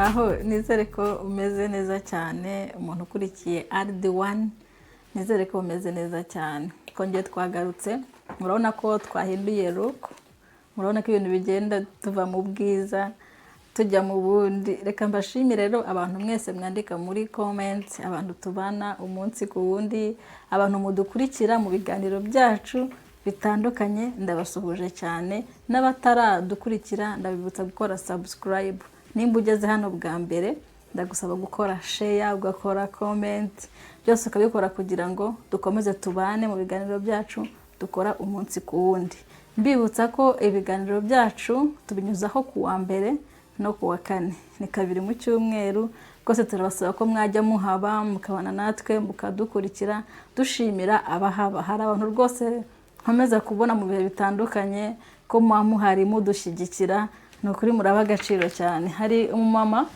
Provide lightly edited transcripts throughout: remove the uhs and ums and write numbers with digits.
Muraho, nizere ko umeze neza cyane. Umuntu ukurikiye RD1, nizere ko umeze neza cyane. Twongeye twagarutse, murabona ko twahinduye look, murabona ko ibintu bigenda tuva mu bwiza tujya mu bundi. Reka mbashimire rero abantu mwese mwandika muri comment, abantu tubana umunsi ku wundi, abantu mudukurikira mu biganiro byacu bitandukanye, ndabasuhuje cyane. N'abataradukurikira, ndabibutsa gukora subscribe. Nimba ugeze hano bwa mbere, ndagusaba gukora share, ugakora comment, byose ukabikora kugira ngo dukomeze tubane mu biganiro byacu dukora umunsi ku wundi. Mbibutsa ko ibiganiro byacu tubinyuzaho ku wa mbere no ku wa kane, ni kabiri mu cyumweru. Rwose turabasaba ko mwajya muhaba, mukabana natwe, mukadukurikira. Dushimira abahaba. Hari abantu rwose nkomeza kubona mu bihe bitandukanye ko muba muhari mudushyigikira, ni ukuri muraba agaciro cyane. Hari umumama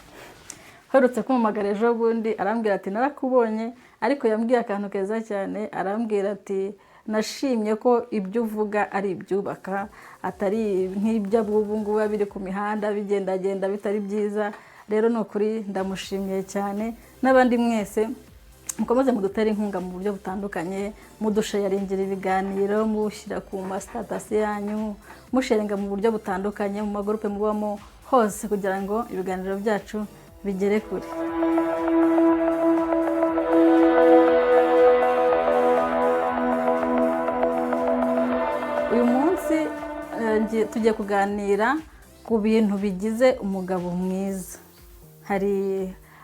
uherutse kumpamagara ejo bundi, arambwira ati: "Narakubonye." Ariko yambwiye akantu keza cyane, arambwira ati: "Nashimye ko ibyo uvuga ari ibyubaka, atari nk'iby'abubu ngubu biba biri ku mihanda bigendagenda bitari byiza." Rero ni ukuri ndamushimiye cyane. N'abandi mwese mukomeze mudutere inkunga mu buryo butandukanye, mudusharingira ibiganiro, mushyira ku ma status yanyu, musharinga mu buryo butandukanye mu ma groupe mubamo hose, kugira ngo ibiganiro byacu bigere kure. Uyu munsi tugiye kuganira ku bintu bigize umugabo mwiza. Hari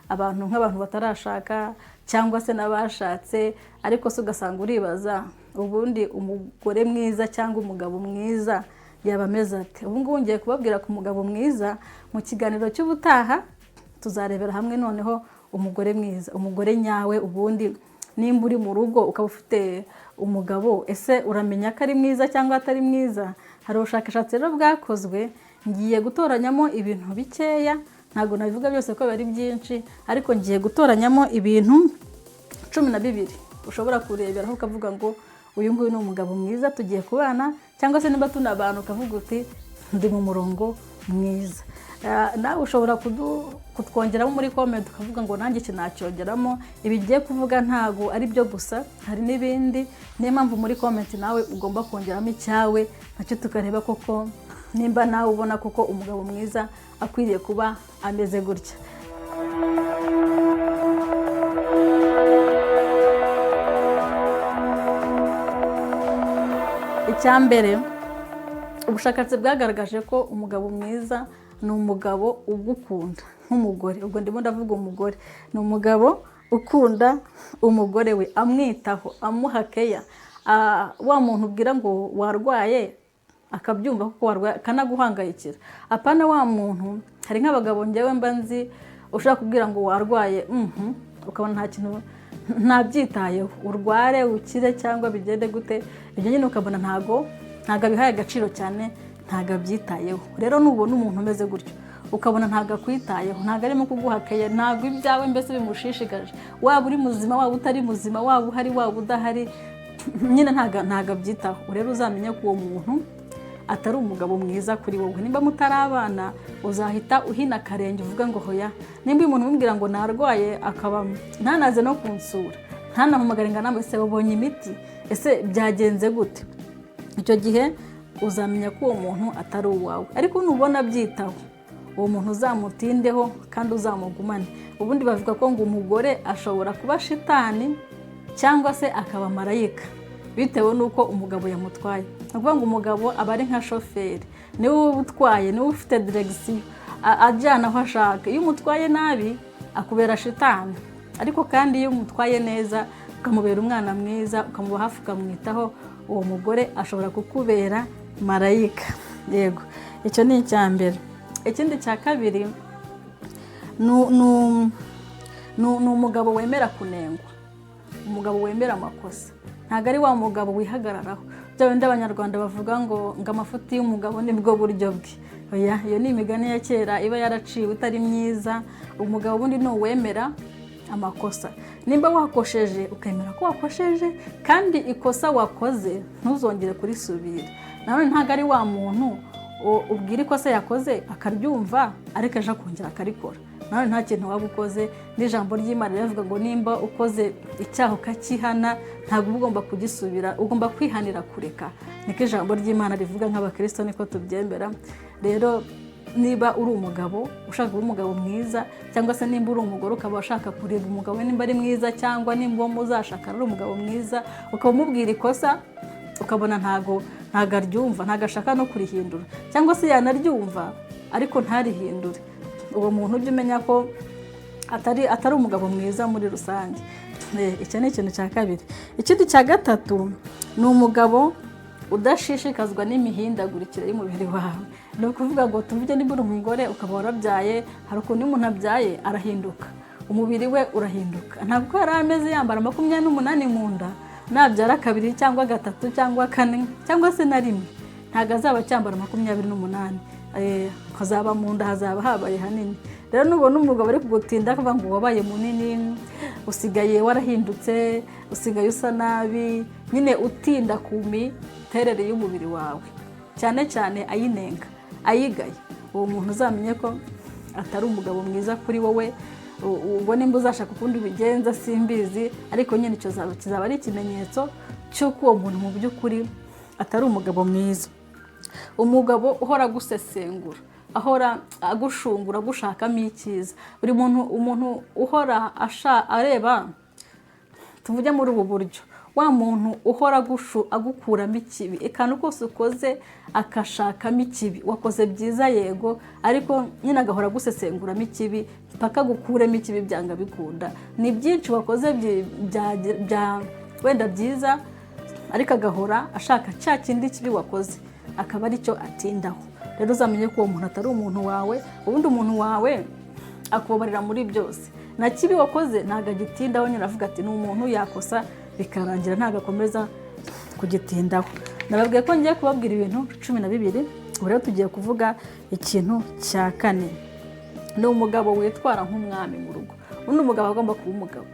abantu, nk'abantu batarashaka cyangwa se n'abashatse, ariko se ugasanga uribaza: ubundi umugore mwiza cyangwa umugabo mwiza yaba ameze ate? Ubu ngubu ngiye kubabwira ku mugabo mwiza. Mu kiganiro cy'ubutaha tuzarebera hamwe noneho umugore mwiza, umugore nyawe. Ubundi nimba uri mu rugo ukaba ufite umugabo, ese uramenya ko ari mwiza cyangwa atari mwiza? Hari ubushakashatsi rero bwakozwe, ngiye gutoranyamo ibintu bikeya. Ntabwo nabivuga byose ko biba ari byinshi, ariko ngiye gutoranyamo ibintu 12 ushobora kureberaho ukavuga ngo: "Uyu nguyu ni umugabo mwiza, tugiye kubana." Cyangwa se niba tunabana, ukavuga uti: "Ndi mu murongo mwiza." Nawe ushobora kutwongeramo muri comment, ukavuga ngo: "Nanjye iki nacyongeramo." Ibi ngiye kuvuga ntabwo ari byo gusa, hari n'ibindi. Niyo mpamvu muri comment nawe ugomba kongeramo icyawe, nacyo tukareba koko nimba nawe ubona koko umugabo mwiza akwiriye kuba ameze gutya. Icya mbere, ubushakashatsi bwagaragaje ko umugabo mwiza ni umugabo ugukunda nk'umugore. Ubwo ndimo ndavuga umugore. Ni umugabo ukunda umugore we, amwitaho, amuha keya. Wa muntu ubwira ngo warwaye akabyumva kuko warwaye, akanaguhangayikira. Apana wa muntu, hari nk'abagabo ngewe mba nzi, ushobora kubwira ngo warwaye, ukabona nta kintu, ntabyitayeho, urware ukire cyangwa bigende gute, ibyo nyine ukabona ntago abihaye agaciro cyane, ntago abyitayeho. Rero nubona umuntu umeze gutyo, ukabona ntago akwitayeho, ntago arimo kuguha keya, ntago ibyawe mbese bimushishikaje, waba uri muzima, waba utari muzima, waba uhari, waba udahari, nyine ntago abyitaho, rero uzamenye ko uwo muntu atari umugabo mwiza kuri wowe. Nimba mutari abana, uzahita uhina akarenge uvuga ngo: "Hoya." Nimba uyu muntu umubwira ngo narwaye, akaba ntanaze no kunsura, ntanampamagare ngo anambaze: "Ese wabonye imiti? Ese byagenze gute?" Icyo gihe uzamenya ko uwo muntu atari uwawe. Ariko nubona abyitaho, uwo muntu uzamutindeho kandi uzamugumane. Ubundi bavuga ko ngo umugore ashobora kuba shitani cyangwa se akaba marayika, bitewe n'uko umugabo yamutwaye. Ni ukuvuga ngo umugabo aba ari nka shoferi, niwe uba utwaye, niwe ufite direction, ajyana aho ashaka. Iyo umutwaye nabi akubera shitani, ariko kandi iyo umutwaye neza, ukamubera umwana mwiza, ukamuba hafi, ukamwitaho, uwo mugore ashobora kukubera marayika. Yego, icyo ni icya mbere. Ikindi cya kabiri ni umugabo wemera kunengwa, umugabo wemera amakosa. Ntabwo ari wa mugabo wihagararaho, bya bindi Abanyarwanda bavuga ngo amafuti y'umugabo nibwo buryo bwe. Oya, iyo ni imigani ya kera iba yaraciwe itari myiza. Umugabo ubundi ni uwemera amakosa. Nimba wakosheje, ukemera ko wakosheje, kandi ikosa wakoze ntuzongere kurisubira. Nanone ntabwo ari wa muntu ubwira ikosa yakoze akaryumva, ariko ejo akongera akarikora. Nawe nta kintu waba ukoze. N'ijambo ry'Imana riravuga ngo nimba ukoze icyaha ukakihana, ntabwo uba ugomba kugisubira, ugomba kwihanira kureka. Niko ijambo ry'Imana rivuga, nk'abakirisito niko tubyemera. Rero niba uri umugabo ushaka kuba umugabo mwiza, cyangwa se nimba uri umugore ukaba ushaka kureba umugabo nimba ari mwiza, cyangwa nimba uwo muzashaka ari umugabo mwiza, ukaba umubwira ikosa ukabona ntago aryumva, ntago ashaka no kurihindura, cyangwa se yanaryumva ariko ntarihindure, uwo muntu ujya umenya ko atari umugabo mwiza muri rusange. Icyo ni ikintu cya kabiri. Ikindi cya gatatu ni umugabo udashishikazwa n'imihindagurikire y'umubiri wawe. Ni ukuvuga ngo tuvuge niba uri umugore ukaba warabyaye, hari ukuntu iyo umuntu abyaye arahinduka, umubiri we urahinduka. Ntabwo yari ameze yambara 28 mu nda, nabyara kabiri cyangwa gatatu cyangwa kane cyangwa se na rimwe, ntabwo azaba acyambara 28, hazaba mu nda hazaba habaye hanini. Rero nubona umugabo ari kugutinda akavuga ngo wabaye munini, usigaye warahindutse, usigaye usa nabi, nyine utinda ku miterere y'umubiri wawe, cyane cyane ayinenga, ayigaye, uwo muntu uzamenye ko atari umugabo mwiza kuri wowe. Ubwo nimba uzashaka ukundi ubigenza simbizi, ariko nyine icyo kizaba ari ikimenyetso cy'uko uwo muntu mu by'ukuri atari umugabo mwiza. Umugabo uhora agusesengura, ahora agushungura, agushakamo icyiza. Buri muntu, umuntu uhora areba, tuvuge muri ubu buryo, wa muntu uhora agukuramo ikibi, akantu kose ukoze akashakamo ikibi. Wakoze byiza yego, ariko nyine agahora agusesenguramo ikibi mpaka agukuremo ikibi byanga bikunda. Ni byinshi wakoze bya wenda byiza, ariko agahora ashaka cya kindi kibi wakoze, akaba aricyo atindaho. Rero uzamenye ko uwo muntu atari umuntu wawe. Ubundi umuntu wawe akubabarira muri byose, na kibi wakoze ntabwo agitindaho, nyine avuga ati ni umuntu yakosa bikarangira, ntabwo akomeza kugitindaho. Nababwiye ko ngiye kubabwira ibintu 12. Ubu rero tugiye kuvuga ikintu cya kane. Ni umugabo witwara nk'umwami mu rugo. Ubundi umugabo agomba kuba umugabo.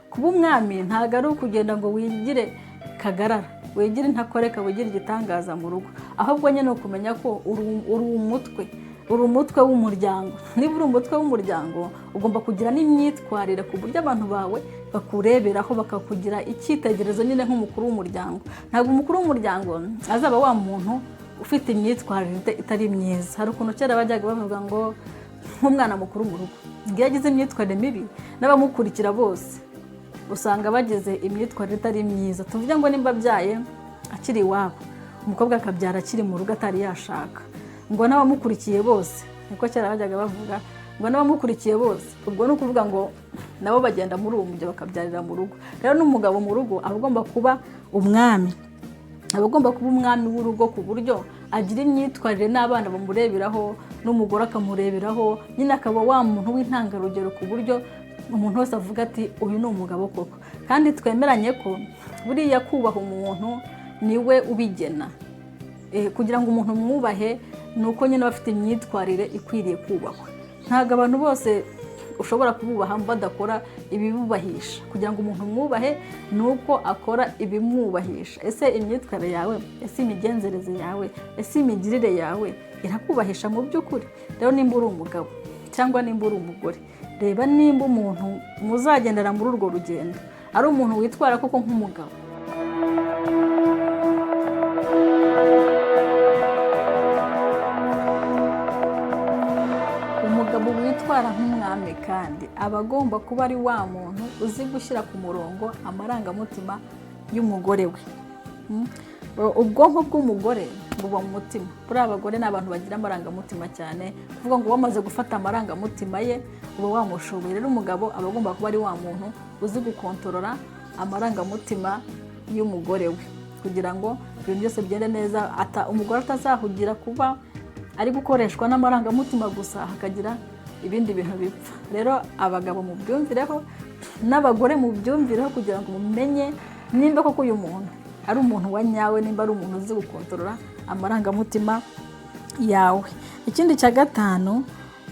Kuba umwami ntabwo ari ukugenda ngo wigire kagarara, wigire intakoreka, wigire igitangaza mu rugo, ahubwo nyine ukumenya ko uri umutwe, uri umutwe w'umuryango. Niba uri umutwe w'umuryango, ugomba kugira n'imyitwarire ku buryo abantu bawe bakureberaho, bakakugira icyitegererezo nyine nk'umukuru w'umuryango. Ntabwo umukuru w'umuryango azaba wa muntu ufite imyitwarire itari myiza. Hari ukuntu kera bajyaga bavuga ngo nk'umwana mukuru mu rugo iyo agize imyitwarire mibi, n'abamukurikira bose usanga bagize imyitwarire itari myiza. Tuvuge ngo nimba abyaye akiri iwabo, umukobwa akabyara akiri mu rugo atari yashaka, ngo n'abamukurikiye bose, niko kera bajyaga bavuga ngo n'abamukurikiye bose, ubwo ni ukuvuga ngo nabo bagenda muri uwo mujyi bakabyarira mu rugo. Rero n'umugabo mu rugo aba agomba kuba umwami, aba agomba kuba umwami w'urugo, ku buryo agira imyitwarire n'abana bamureberaho, n'umugore akamureberaho, nyine akaba wa muntu w'intangarugero, ku buryo umuntu wese avuga ati uyu ni umugabo koko. Kandi twemeranye ko buriya kubaha umuntu niwe ubigena. Kugira ngo umuntu mwubahe ni uko nyine aba afite imyitwarire ikwiriye kubahwa. Ntabwo abantu bose ushobora kububaha badakora ibibubahisha. Kugira ngo umuntu mwubahe ni uko akora ibimwubahisha. Ese imyitwarire yawe, ese imigenzereze yawe, ese imigirire yawe irakubahisha mu by'ukuri? Rero nimba uri umugabo cyangwa nimba uri umugore, reba nimba umuntu muzagendera muri urwo rugendo ari umuntu witwara koko nk'umugabo. Umugabo witwara nk'umwami kandi aba agomba kuba ari wa muntu uzi gushyira ku murongo amarangamutima y'umugore we. Ubwonko bw'umugore buba mu mutima. Buriya abagore ni abantu bagira amarangamutima cyane, kuvuga ngo wamaze gufata amarangamutima ye uba wamushoboye. Rero umugabo aba agomba kuba ari wa muntu uzi gukontorora amarangamutima y'umugore we, kugira ngo ibintu byose bigende neza, umugore atazahugira kuba ari gukoreshwa n'amarangamutima gusa, hakagira ibindi bintu bipfa. Rero abagabo mubyumvireho n'abagore mubyumvireho, kugira ngo mumenye nimba koko uyu muntu ari umuntu wa nyawe, nimba ari umuntu uzi gukontorora amarangamutima yawe. Ikindi cya gatanu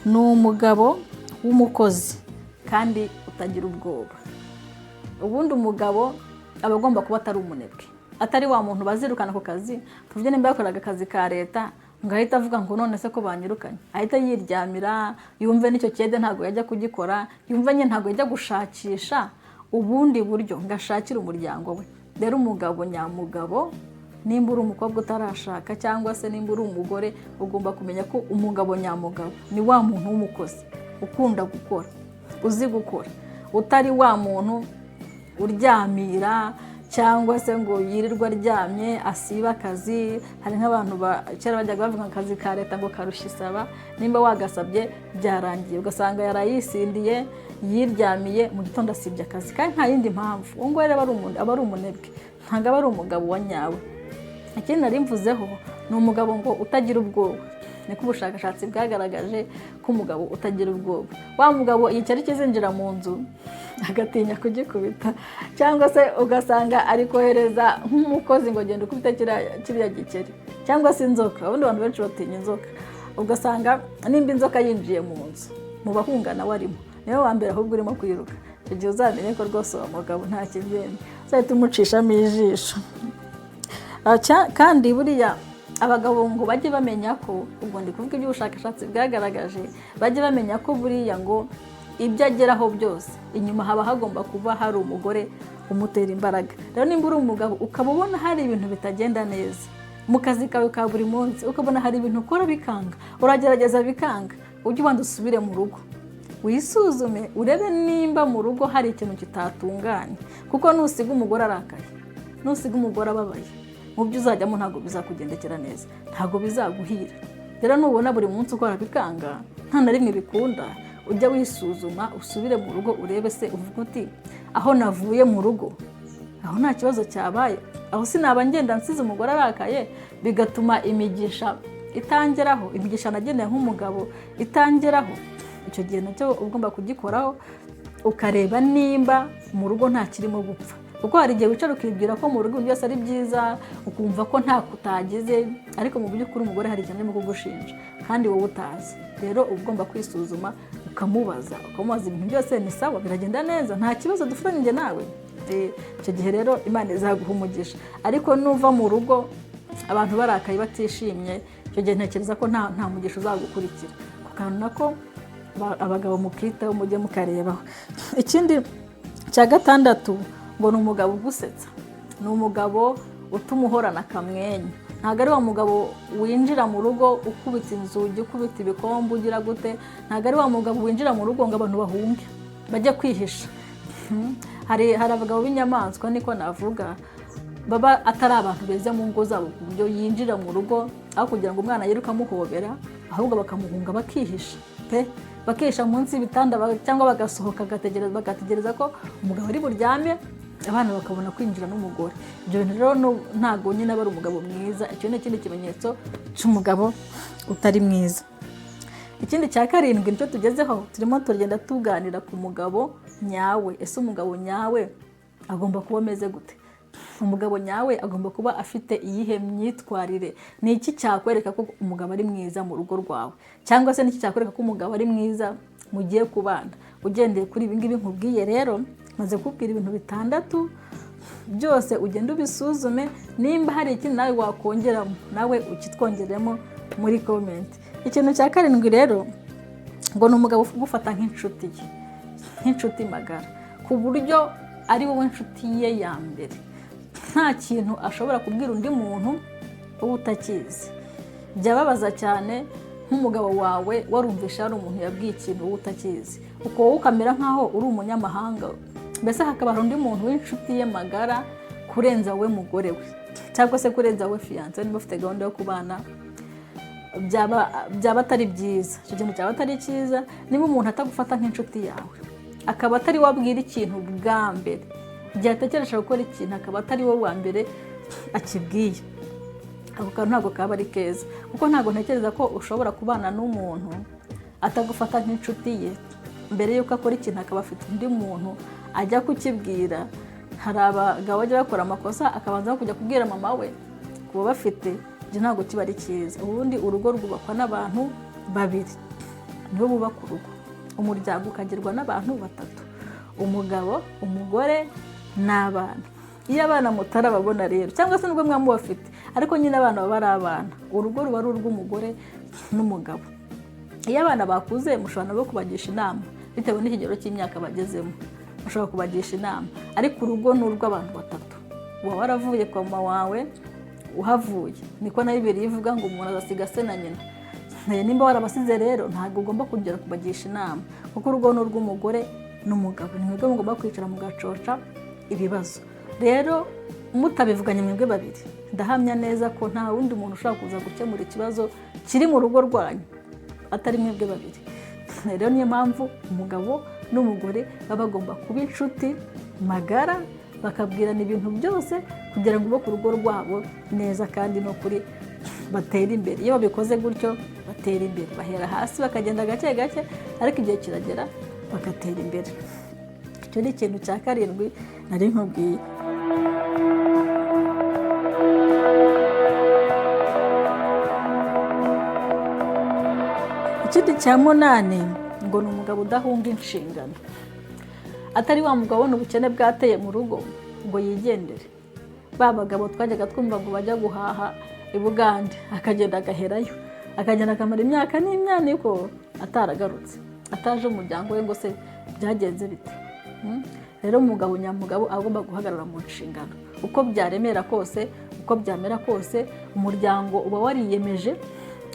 ni umugabo w'umukozi kandi utagira ubwoba. Ubundi umugabo aba agomba kuba atari umunebwe, atari wa muntu bazirukana ku kazi. Tuvuge nimba yakoraga akazi ka leta, Ngo ahite avuga ngo none se ko banyirukanye, ahita yiryamira, yumve n'icyo cyede ntabwo yajya kugikora, yumve nyine ntabwo yajya gushakisha ubundi buryo ngo ashakire umuryango we. Rero umugabo nyamugabo, nimba uri umukobwa utarashaka cyangwa se nimba uri umugore, ugomba kumenya ko umugabo nyamugabo ni wa muntu w'umukozi, ukunda gukora, uzi gukora, utari wa muntu uryamira cyangwa se ngo yirirwe aryamye, asibe akazi. Hari nk'abantu kera bajyaga bavuga akazi ka leta ngo karushya isaba, nimba wagasabye byarangiye, ugasanga yarayisindiye, yiryamiye, mu gitondo asibye akazi kandi nta yindi mpamvu. Uwo nguwo rero aba ari umunebwe, ntabwo aba ari umugabo wa nyawe. Ikindi nari mvuzeho ni umugabo ngo utagira ubwoba. Niko ubushakashatsi bwagaragaje ko umugabo utagira ubwoba, wa mugabo igikeri kizinjira mu nzu agatinya kugikubita, cyangwa se ugasanga ari kohereza nk'umukozi ngo genda ukubite kiriya gikeri, cyangwa se inzoka. Ubundi abantu benshi batinya inzoka, ugasanga nimba inzoka yinjiye mu nzu, mu bahunga nawe arimo, niwe wa mbere ahubwo urimo kwiruka. Icyo gihe uzamenye ko rwose uwo mugabo nta kigenda, uzahita umucishamo ijisho. Kandi buriya abagabo ngo bajye bamenya ko, ubwo ndi kuvuga iby'ubushakashatsi bwagaragaje, bajye bamenya ko buriya ngo ibyo ageraho byose inyuma haba hagomba kuba hari umugore umutera imbaraga. Rero nimba uri umugabo ukaba ubona hari ibintu bitagenda neza mu kazi kawe ka buri munsi, ukabona hari ibintu ukora bikanga, uragerageza bikanga, ujye ubanza usubire mu rugo wisuzume, urebe nimba mu rugo hari ikintu kitatunganye. Kuko nusiga umugore arakaye, nusiga umugore ababaye, mu byo uzajyamo ntabwo bizakugendekera neza, ntabwo bizaguhira. Rero nubona buri munsi ukora bikanga, nta na rimwe bikunda, ujya wisuzuma, usubire mu rugo urebe se, uvuge uti aho navuye mu rugo aho nta kibazo cyabaye, aho sinaba ngenda nsize umugore arakaye, bigatuma imigisha itangeraho, imigisha nageneye nk'umugabo itangeraho. Icyo gihe nacyo uba ugomba kugikoraho, ukareba nimba mu rugo nta kirimo gupfa. Kuko hari igihe wicara ukibwira ko mu rugo ibintu byose ari byiza, ukumva ko nta kutagize, ariko mu by'ukuri umugore hari ikintu arimo kugushinja kandi wowe utazi. Rero uba ugomba kwisuzuma, ukamubaza ibintu byose ni sawa, biragenda neza, nta kibazo dufitanye njye nawe. Icyo gihe rero Imana izaguha umugisha. Ariko nuva mu rugo abantu barakaye, batishimye, icyo gihe ntekereza ko nta mugisha uzagukurikira. Ku kantu nako abagabo mukitaho, mujye mukarebaho. Ikindi cya gatandatu ngo ni umugabo ugusetsa, ni umugabo utuma uhorana akamwenyu. Ntabwo ari wa mugabo winjira mu rugo ukubita inzugi, ukubita ibikombe, ugira gute. Ntabwo ari wa mugabo winjira mu rugo ngo abantu bahunge bajye kwihisha. Hari abagabo b'inyamaswa, niko navuga, baba atari abantu beza mu ngo zabo, ku buryo yinjira mu rugo, aho kugira ngo umwana yiruke amuhobera, ahubwo bakamuhunga bakihisha pe, bakihisha munsi y'ibitanda cyangwa bagasohoka bagategereza ko umugabo ari buryame, abana bakabona kwinjira n'umugore. Ibyo bintu rero ntabwo nyine aba ari umugabo mwiza. Icyo ni ikindi kimenyetso cy'umugabo utari mwiza. Ikindi cya karindwi nicyo tugezeho, turimo turagenda tuganira ku mugabo nyawe. Ese umugabo nyawe agomba kuba ameze gute? Umugabo nyawe agomba kuba afite iyihe myitwarire? Ni iki cyakwereka ko umugabo ari mwiza mu rugo rwawe, cyangwa se ni iki cyakwereka ko umugabo ari mwiza mugiye kubana, ugendeye kuri ibi ngibi nkubwiye? Rero maze kukubwira ibintu bitandatu byose, ugende ubisuzume. Nimba hari ikindi nawe wakongeramo, nawe ukitwongeremo muri comment. Ikintu cya karindwi rero ngo ni umugabo ugufata nk'inshuti ye, nk'inshuti magara, ku buryo ari wowe nshuti ye ya mbere, nta kintu ashobora kubwira undi muntu wowe utakizi. Byababaza cyane nk'umugabo wawe warumvisha hari umuntu yabwiye ikintu wowe utakizi, uko wowe ukamera nk'aho uri umunyamahanga, mbese hakaba hari undi muntu w'inshuti ye magara kurenza we mugore we, cyangwa se kurenza we fiancé niba ufite gahunda yo kubana. Byaba atari byiza, icyo kintu cyaba atari cyiza niba umuntu atagufata nk'inshuti yawe, akaba atari we abwira ikintu bwa mbere, igihe atekereje gukora ikintu akaba atari we wa mbere akibwiye. Ako kantu ntabwo kaba ari keza, kuko ntabwo ntekereza ko ushobora kubana n'umuntu atagufata nk'inshuti ye, mbere y'uko akora ikintu akaba afite undi muntu ajya kukibwira. Hari abagabo bajya bakora amakosa akabanza no kujya kubwira mama we kuba bafite. Ibyo ntabwo kiba ari cyiza. Ubundi urugo rwubakwa n'abantu babiri, nibo bubaka urugo. Umuryango ukagirwa n'abantu batatu: umugabo, umugore n'abana. Iyo abana mutarababona rero, cyangwa se nubwo mwaba mubafite, Ariko nyine abana baba ari abana, urugo ruba ari urw'umugore n'umugabo. Iyo abana bakuze mushobora nabo kubagisha inama bitewe n'ikigero cy'imyaka bagezemo, mushobora kubagisha inama, ariko urugo ni urw'abantu batatu. Uba waravuye kwa mama wawe uhavuye, niko na Bibiliya ivuga ngo umuntu azasiga se na nyina. Nimba warabasize rero ntabwo ugomba kongera kubagisha inama, kuko urugo ni urw'umugore n'umugabo. Ni mwebwe mugomba kwicara mugacoca ibibazo. Rero mutabivuganye mwebwe babiri, ndahamya neza ko nta wundi muntu ushobora kuza gukemura ikibazo kiri mu rugo rwanyu atari mwebwe babiri. Rero niyo mpamvu umugabo n'umugore baba bagomba kuba inshuti magara, bakabwirana ibintu byose kugira ngo bubake urugo rwabo neza kandi no kuri batera imbere. Iyo babikoze gutyo batera imbere, bahera hasi bakagenda gake gake, ariko igihe kiragera bagatera imbere. Icyo ni ikintu cya karindwi nari nkubwiye. Ikindi cya munani ngo ni umugabo udahunga inshingano, atari wa mugabo ubona ubukene bwateye mu rugo ngo yigendere. Ba bagabo twajyaga twumva ngo bajya guhaha i Bugande, akagenda agaherayo, akagenda akamara imyaka n'imyaniko ataragarutse, ataje umuryango we ngo se byagenze bite. Rero umugabo nyamugabo agomba guhagarara mu nshingano uko byaremera kose, uko byamera kose. Umuryango uba wariyemeje,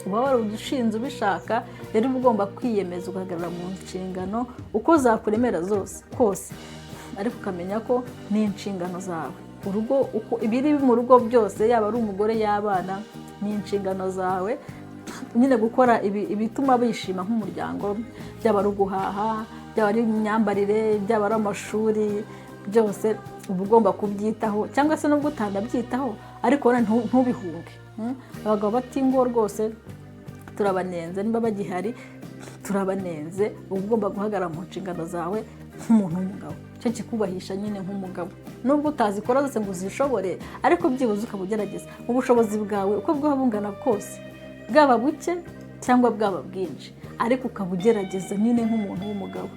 uba warushinze ubishaka, rero uba ugomba kwiyemeza ugahagarara mu nshingano uko zakuremera zose kose, ariko ukamenya ko ni inshingano zawe. Urugo uko ibiri mu rugo byose, yaba ari umugore y'abana, ni inshingano zawe nyine gukora ibituma bishima nk'umuryango, byaba ari uguhaha, byaba ari imyambarire, byaba ari amashuri, byose uba ugomba kubyitaho, cyangwa se nubwo utanabyitaho ariko ntubihunge. Abagabo batingo rwose turabanenze, niba bagihari turabanenze. Uba ugomba guhagarara mu nshingano zawe nk'umuntu w'umugabo, icyo kikubahisha nyine nk'umugabo, nubwo utazikora zose ngo uzishobore, ariko byibuze ukaba ugerageza mu bushobozi bwawe uko bwaba bungana kose, bwaba buke cyangwa bwaba bwinshi, ariko ukaba ugerageza nyine nk'umuntu w'umugabo.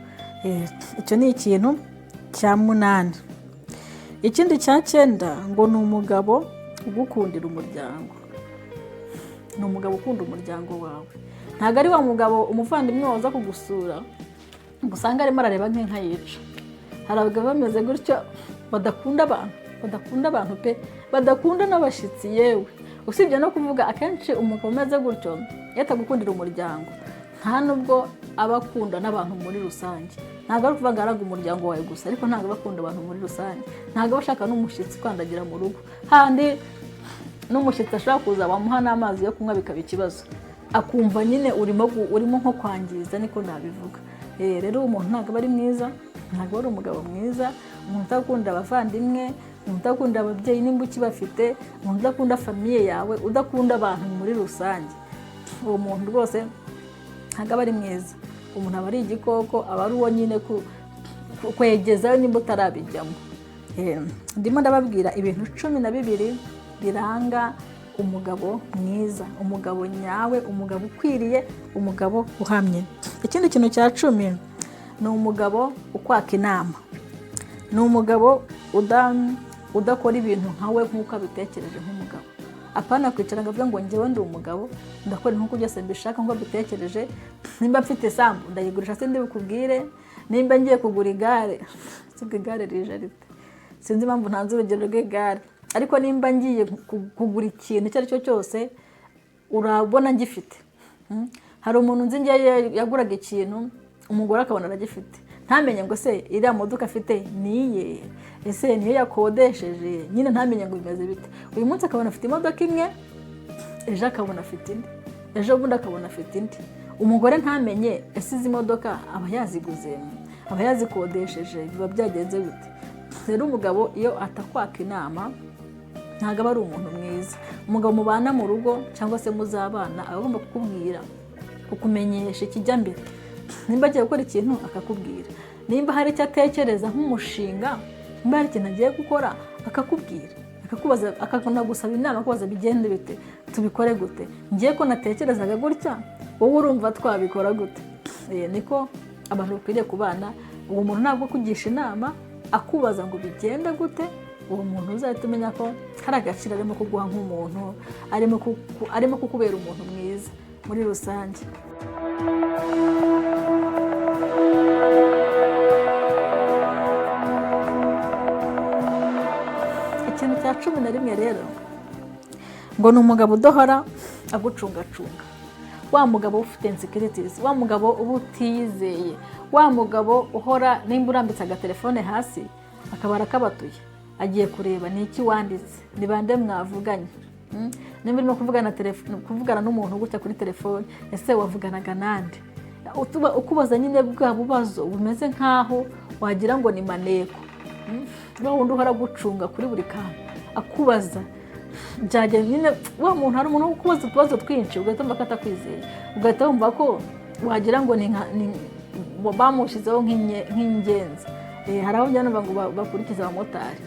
Icyo ni ikintu cya munani. Ikindi cya cyenda ngo ni umugabo ugukundira umuryango. Ni umugabo ukunda umuryango wawe, ntabwo ari wa mugabo umuvandimwe waza kugusura ngo usanga arimo arareba nk'inka yica. Hari abagabo bameze gutyo badakunda abantu, badakunda abantu pe, badakunda n'abashyitsi yewe. Usibye no kuvuga akenshi umugabo umeze gutyo iyo atagukundira umuryango, nta nubwo aba akunda n'abantu muri rusange. Ntabwo ari ukuvuga ngo araga umuryango wawe gusa, ariko ntabwo aba akunda abantu muri rusange. Ntabwo aba ashaka n'umushyitsi ukandagira mu rugo, handi n'umushyitsi ashobora kuza wamuha n'amazi yo kunywa bikaba ikibazo, akumva nyine urimo nko kwangiza, niko nabivuga. Rero uwo muntu ntabwo aba ari mwiza, ntabwo ari umugabo mwiza. Umuntu udakunda abavandimwe, umuntu udakunda ababyeyi nimba ukibafite, umuntu udakunda famiye yawe, udakunda abantu muri rusange, uwo muntu rwose ntabwo aba ari mwiza. Umuntu aba ari igikoko, aba ari uwo nyine kwegezayo nimba utarabijyamo. Ndimo ndababwira ibintu 12 biranga umugabo mwiza, umugabo nyawe, umugabo ukwiriye, umugabo uhamye. Ikindi kintu cya 10 ni umugabo ukwaka inama. Ni umugabo udakora ibintu nkawe nk'uko abitekereje nk'umugabo. Apana kwicara ngo avuge ngo njyewe ndi umugabo ndakora nk'uko byose mbishaka nk'uko mbitekereje, nimba mfite isambu ndayigurisha sindi bukubwire, nimba ngiye kugura igare, sibwo igare rije rite, sinzi impamvu ntanze urugero rw'igare, ariko nimba ngiye kugura ikintu icyo ari cyo cyose urabona ngifite. Hari umuntu nzi ngiye yaguraga ikintu umugore akabona aragifite, ntamenye ngo se iriya modoka afite niye, ese niyo yakodesheje, nyine ntamenye ngo bimeze bite. Uyu munsi akabona afite imodoka imwe, ejo akabona afite indi, ejo bundi akabona afite indi. Umugore ntamenye ese izi modoka aba yaziguze, aba yazikodesheje, biba byagenze bite. Rero umugabo iyo atakwaka inama ntabwo aba ari umuntu mwiza. Umugabo mubana mu rugo cyangwa se muzabana aba agomba kukubwira, kukumenyesha ikijya mbere. Nimba agiye gukora ikintu akakubwira, nimba hari icyo atekereza nk'umushinga, nimba hari ikintu agiye gukora akakubwira, akakubaza, akanagusaba inama, akubaza bigende bite, tubikore gute, ngiye ko natekerezaga gutya, wowe urumva twabikora gute. Niko abantu bakwiriye kubana. Uwo muntu ntabwo akugisha inama akubaza ngo bigende gute, Uwo muntu uzahita umenya ko hari agaciro arimo kuguha nk'umuntu, arimo kukubera umuntu mwiza muri rusange. Ikintu cya 11 rero ngo ni umugabo udahora agucungacunga, wa mugabo ufite insecurities, wa mugabo uba utiyizeye, wa mugabo uhora nimba urambitse agatelefone hasi akaba arakabatuye agiye kureba ni iki wanditse, ni bande mwavuganye, nimba urimo kuvugana n'umuntu gutya kuri telefone, ese wavuganaga nande? Ukubaza nyine bwa bubazo bumeze nk'aho wagira ngo ni maneko, wa wundi uhora agucunga kuri buri kantu akubaza byagenda nyine. Wa muntu hari umuntu ukubaza utubazo twinshi ugahita wumva ko atakwizeye, ugahita wumva ko wagira ngo bamushyizeho nk'ingenzi. Hari aho njya numva ngo bakurikiza abamotari,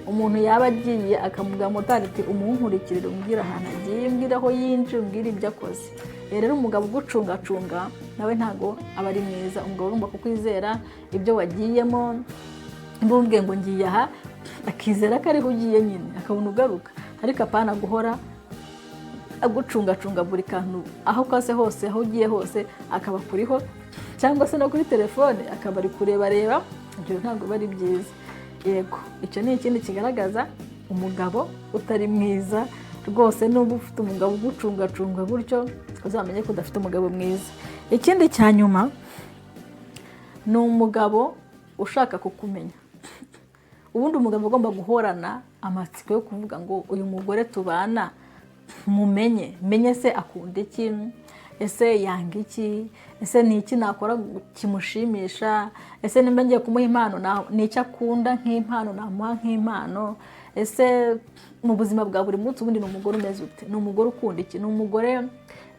umuntu yaba agiye akamubwira motari ati umunkurikirire, umbwire ahantu agiye, umbwire aho yinjiye, umbwire ibyo akoze. Rero umugabo ugucungacunga nawe ntago aba ari mwiza. Umugabo urumva kukwizera ibyo wagiyemo, nimba umubwiye ngo ngiye aha akizera ko ariho ugiye nyine, akabona ugaruka, ariko apana guhora agucungacunga buri kantu aho ukase hose, aho ugiye hose akaba akuriho, cyangwa se no kuri telefone akaba ari kurebareba, ibyo ntabwo biba ari byiza. Yego, icyo ni ikindi kigaragaza umugabo utari mwiza rwose. N'uba ufite umugabo ugucungacunga gutyo, uzamenye ko udafite umugabo mwiza. Ikindi cya nyuma ni umugabo ushaka kukumenya. Ubundi umugabo agomba guhorana amatsiko yo kuvuga ngo uyu mugore tubana mumenye, menye se akunda iki, ese yanga iki, ese ni iki nakora kimushimisha, ese nimba ngiye kumuha impano ni icyo akunda nk'impano namuha nk'impano, ese mu buzima bwa buri munsi ubundi ni umugore umeze ute, ni umugore ukunda iki, ni umugore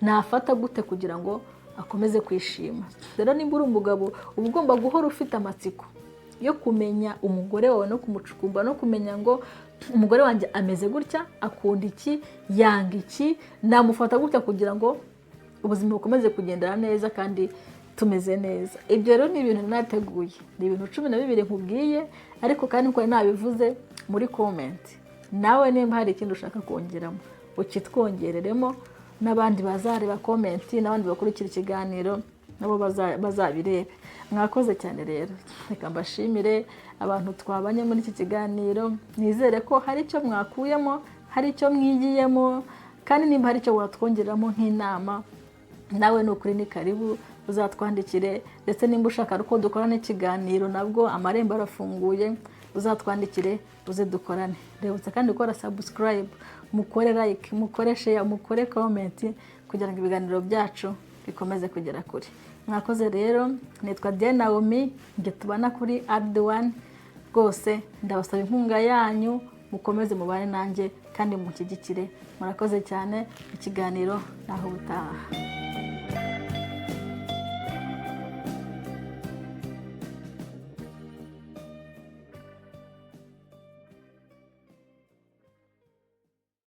nafata gute kugira ngo akomeze kwishima. Rero nimba uri umugabo uba ugomba guhora ufite amatsiko yo kumenya umugore wawe no kumucukumba no kumenya ngo umugore wanjye ameze gutya, akunda iki, yanga iki, namufata gutya kugira ngo ubuzima bukomeze kugendera neza kandi tumeze neza. Ibyo rero ni ibintu nateguye, ni ibintu 12 nkubwiye, ariko kandi nkuko nabivuze muri comment, nawe nimba hari ikindi ushaka kongeramo ukitwongereremo, n'abandi bazareba comment, n'abandi bakurikira ikiganiro nabo bazabirebe. Mwakoze cyane rero, reka mbashimire abantu twabanye muri iki kiganiro, nizere ko hari icyo mwakuyemo, hari icyo mwigiyemo, kandi nimba hari icyo watwongeramo nk'inama nawe ni ukuri ni karibu uzatwandikire, ndetse nimba ushaka ko dukorana ikiganiro nabwo amarembo arafunguye, uzatwandikire uze dukorane. Rebutsa kandi gukora subscribe, mukore like, mukore share, mukore comment kugira ngo ibiganiro byacu bikomeze kugera kure. Mwakoze rero, nitwa Diane Naomi, njye tubana kuri Add One. Rwose ndabasaba inkunga yanyu, mukomeze mubane nanjye kandi mushyigikire. Murakoze cyane, ikiganiro naho ubutaha.